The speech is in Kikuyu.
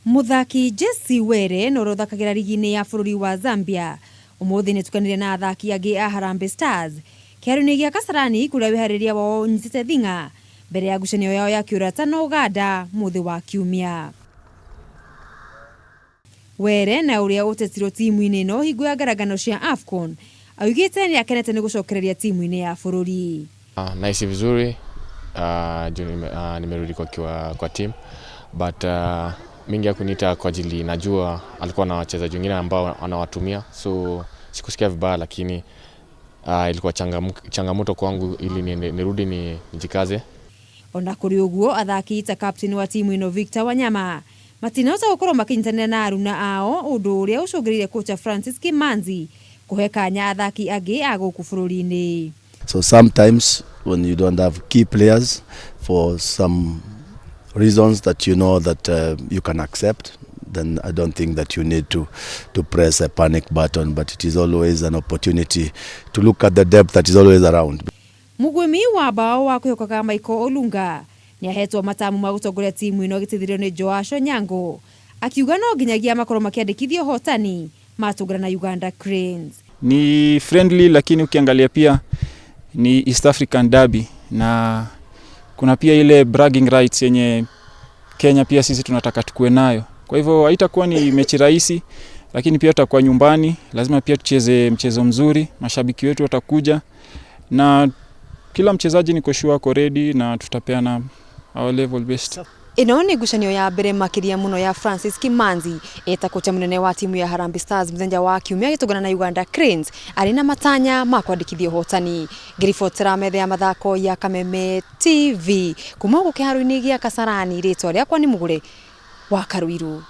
Mũthaki Jesse Were na ũrĩa ũthakagĩra rigi-inĩ ya bũrũri wa Zambia ũmũthĩ nĩtukanire na athaki angĩ a Harambee Stars kĩharo-inĩ gĩa Kasarani kũrĩa wĩharĩria wao ũnyitĩte thing'a mbere ya ngucanio yao ya kĩũrata na Ũganda mũthĩ wa Kiumia. Were na ũrĩa ũtetirwo timu-inĩ ĩno hingo ya ngarangano cia AFCON augĩte nĩ akenete nĩ gũcokereria timu-inĩ ya bũrũri. Nahisi vizuri juu nimerudi kwa team, but mingi ya kuniita kwa ajili najua alikuwa na wachezaji wengine ambao anawatumia, so sikusikia vibaya, lakini ilikuwa changamoto kwangu ili nirudi nijikaze. Ona kũrĩ ũguo, athaki ta captain wa timu ĩno Victor Wanyama matinahota gũkorwo makĩnyitanĩra na aruna ao, ũndũ ũrĩa ũcũngĩrĩire kocha Francis Kimanzi kũhe kanya athaki angĩ a gũkũ bũrũri-inĩ. So sometimes when you don't have key players for some reasons that you know that you can accept, then I don't think that you need to press a panic button, but it is always an opportunity to look at the depth that is always around. Mũgwĩmi wa bao wa kwĩhokaga Michael Olunga nĩ ahetwo matamu ma gũtongoria timu ĩno agĩteithĩrĩrio nĩ Joash Onyango, akiuga no nginyagia makorwo makĩandĩkithia ũhotani matũngana na Uganda Cranes. Ni friendly, lakini ukiangalia pia ni East African Derby na kuna pia ile bragging rights yenye Kenya pia sisi tunataka tukue nayo. Kwa hivyo haitakuwa ni mechi rahisi, lakini pia tutakuwa nyumbani, lazima pia tucheze mchezo mzuri, mashabiki wetu watakuja na kila mchezaji niko sure ako ready na tutapeana our level best. Ĩno nĩ ngucanio ya mbere makĩria mũno ya Francis Kimanzi eta kocha mũnene wa timu ya Harambee Stars mũthenya wa Kiumia agĩtũngana na Uganda Cranes arĩ na matanya ma kwandĩkithia ũhotani. Ngĩribotera metha ya mathako ya Kameme TV kuma gũkũ kĩharo-inĩ gĩa Kasarani, rĩtwa rĩakwa nĩ Mũgũre wa Karuiru.